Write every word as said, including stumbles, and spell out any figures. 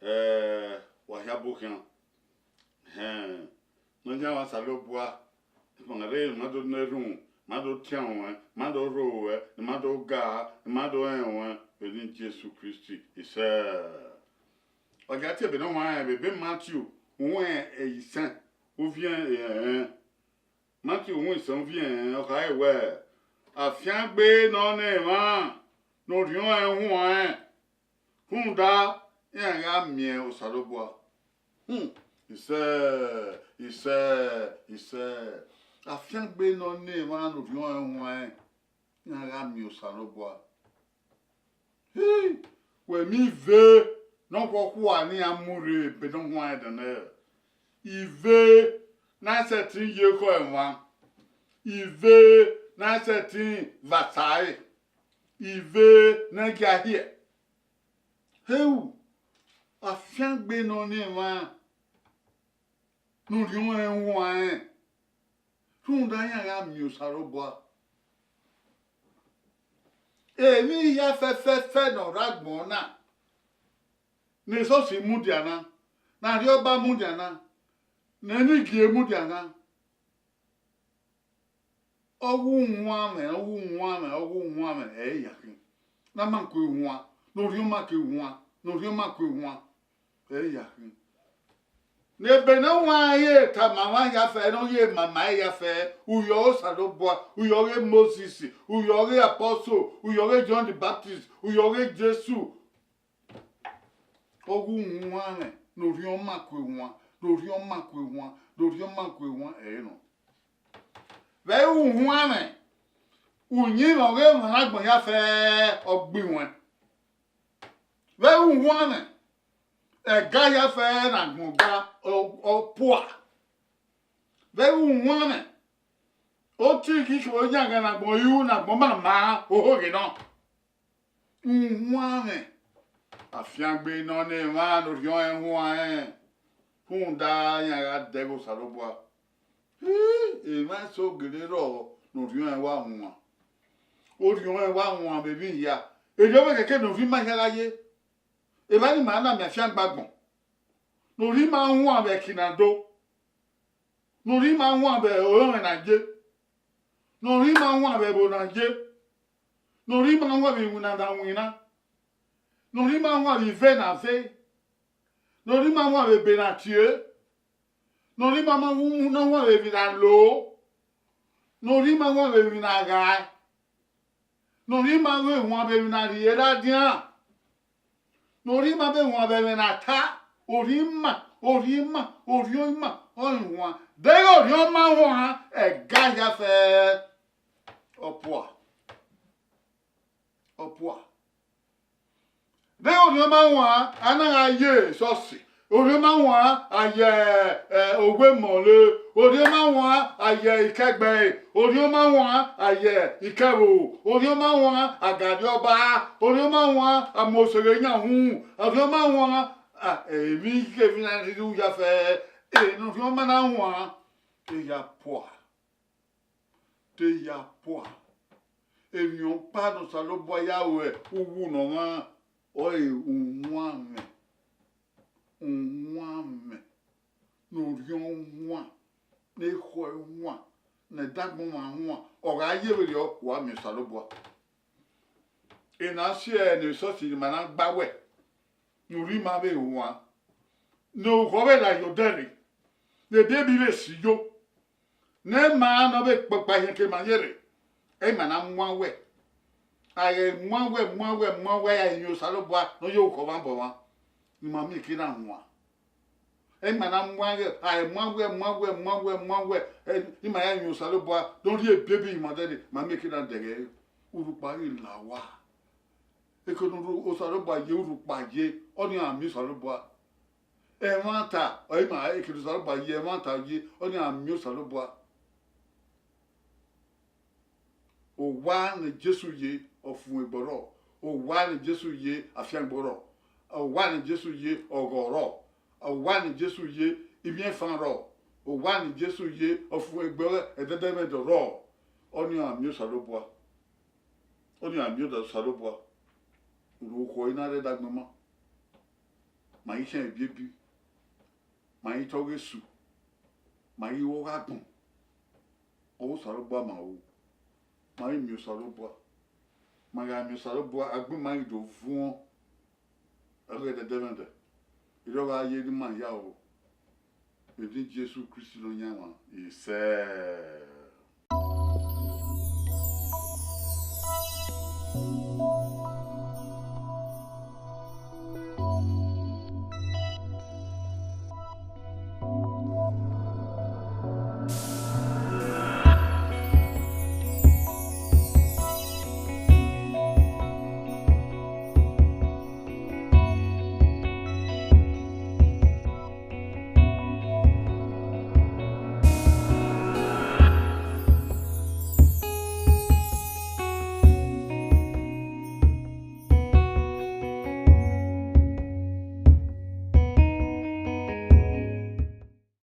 Eh, wa hia bu khian. Hẹn, ne ọ yan vbe Osanobua, ma rre, ma do na erhunmwu, ma do tian ruẹn, ma do rho ruẹ, ma do ga, ma do rẹn ruẹn, vbe eni Jesu Kristi, isẹ. Ọ gia tie ebe ne ọ huanrẹn vbe ebe Matiu, uhunmwu ẹyisẹn, uviẹn ẹrẹnrẹn. Matiu uhunmwu isẹn, uviẹn ẹrẹnrẹn, ọ khare wẹẹ, afiangbe ne ọ na emwa ne Orhiọn ẹnrẹn huanrẹn, rhunmwuda iran gha miẹn Osanobua. Hmm, isẹ, isẹ, isẹ. Afiangbe ne ọ na emwa ne Orhiọn ẹnrẹn huanrẹn, iran gha miẹn Osanobua. Hi, wẹ miẹn ive ne ọ khuọkhua ne iran mu rre ebe ne ọ huanrẹn dan nẹ, ive ne a sẹtin ye ekhọe mwa, ive ne a sẹtin vbe asare, ive ne a gia hiẹ. Heu, afiangbe ne ọ na emwa ne Orhiọn ẹnrẹn huanrẹn, rhunmwuda iran gha miẹn Osanobua. Emwi hia fẹfẹfẹ ne ọ rre agbọn na, ne esọsi mudia na, ne arriọba mudia na, ne enigie mudia na, ọ ghi uhuan mwẹ, ọ ghi uhuan mwẹ, ọ ghi uhuan mwẹ, ẹ i ya khin. Ne a ma ku ehuan, ne Orhiọn ma ku ehuan, ne Orhiọn ma ku ehuan, ẹ i ya khin. Ne ebe ne ọ huanrẹn ye tama mwa hia fẹ, ne ọ ye mama hia fẹ, uyo ọghe Osanobua, uyo ọghe Mosis, uyo ọghe apostle, uyo ọghe John the Baptist, uyo ọghe Jesu. Ọ ghi uhuan mwẹ, ne Orhiọn ma ku ehuan, ne Orhiọn ma ku ehuan, ne Orhiọn ma ku ehuan, ẹ i nọ. Vbe uhuan mwẹ, uyinmwẹ ọghe emwa ne agbọn hia fẹ, ọ gbe iruẹn. Vbe uhuan mwẹ, ẹga hia fẹ ne agbọn ga, ọ, ọ pua. Vbe uhuan mwẹ, otu ikiki oyanghan ne agbọn ru, ne agbọn ma ma, ohoghe nọ. Uhuan mwẹ, afiangbe ne ọ na emwa ne Orhiọn ẹnrẹn huanrẹn, rhunmwuda iran gha dẹghe Osanobua. Hi, emwa eso gele rrọọ ne Orhiọn ẹnrẹn wa huan. Orhiọn ẹnrẹn wa huan vbe emwi hia. Erriọ vbe kẹkẹ ne Orhiọn ima hia gha ye. Evba ne ima na miẹn afiangbe agbọn, ne Orhiọn ima huan vbe ẹki ne a do, ne Orhiọn ima huan vbe orọnmwẹ ne a ye, ne Orhiọn ima huan vbe ẹvbo ne a ye, ne Orhiọn ima huan vbe iwinna ne a winna, ne Orhiọn ima huan vbe ive ne a ve, ne Orhiọn ima huan vbe ebe ne a tie, ne Orhiọn ima ma wu na huan vbe emwi ne a lo, ne Orhiọn ima huan vbe emwi ne a ghae, ne Orhiọn ima vbe huan vbe emwi ne a rhie ladian, ne Orhiọn ima vbe huan vbe ẹmwẹ ne a ta, Orhiọn ima, Orhiọn ima, Orhiọn ima, ọ i huan. Deghẹ Orhiọn ma huan, ẹga hia fẹ, ọ pua, ọ pua. Deghẹ Orhiọn ma huan, a na gha ye esọsi. Orhiọn ma huan, a ye, eh, owa emọle. Orhiọn ma huan, a ye ikẹgbẹe. Orhiọn ma huan, a ye ikẹvbo. Orhiọn ma huan, a ga arriọba. Orhiọn ma huan, a mu oseghe yan uhunmwu. Orhiọn ma huan, a, emwi kemwi na rhirhi ya fẹ. Ene Orhiọn ma na huan, eya pua. Te ya pua. Emwi ọkpa ne Osanobua ya ru uwu ne ọmwa, ọre uhuan mwẹ, uhuan mwẹ, ne Orhiọn huan, ne ekhọe huan, ne ẹdagbọn huan, ọ gha ye vberriọ, wa miẹn Osanobua. Ena si ẹre ne esọsi ne ima na gba wẹ, ne Orhiọn ima vbe huan, ne oghọ vbe la ye odẹ rre, ne ebiebi vbe si yo, ne ima ne ọ vbe kpọkpa ehiẹn ke ima ye rre, ẹ ima na muan wẹ. A ghẹ muan wẹ, muan wẹ, muan wẹ, a i miẹn Osanobua ne ọ ye orukhọ mwa bọ mwa, ne ima miẹn eke na huan. Ẹ ima na muan wẹ, a i muan wẹ, muan wẹ, muan wẹ, muan wẹ, ẹ, ima ya miẹn Osanobua ne ọ rhie ebiebi ima dẹdẹ, ima miẹn eke na dẹghe ẹre. Urhukpa ghi la owa. Eke ne Osanobua ye, urhukpa ye, ọnii a miẹn Osanobua. Ẹmwata, ọ ima, eke ne Osanobua ye, ẹmwata ye, ọnii a miẹn Osanobua. Owa ne Jesu ye, ọfumwegbe ọrọre. Owa ne Jesu ye, afiangbe ọrọre. Owa ne Jesu ye, ọghọ ọrọre. Owa ne Jesu ye, imiẹnfan ọrọre. Owa ne Jesu ye, ọfumwegbe ẹdẹdẹmwẹdẹ ọrọre. Ọnii a miẹn Osanobua. Ọnii a miẹn Osanobua. Orukhọ i na rre ẹdagbọn ma. Isan ebiebi, ma i tọghe esu, ma i ru ọghe agbọn, ọghe Osanobua ma ru, ma i miẹn Osanobua, ma gha miẹn Osanobua, agbọn ma i do vuọn, ọghe ẹdẹdẹmwẹdẹ, erha ọ gha ye ne ima ya ro, vbe eni Jesu Kristi Nọyaẹnmwa i sẹ.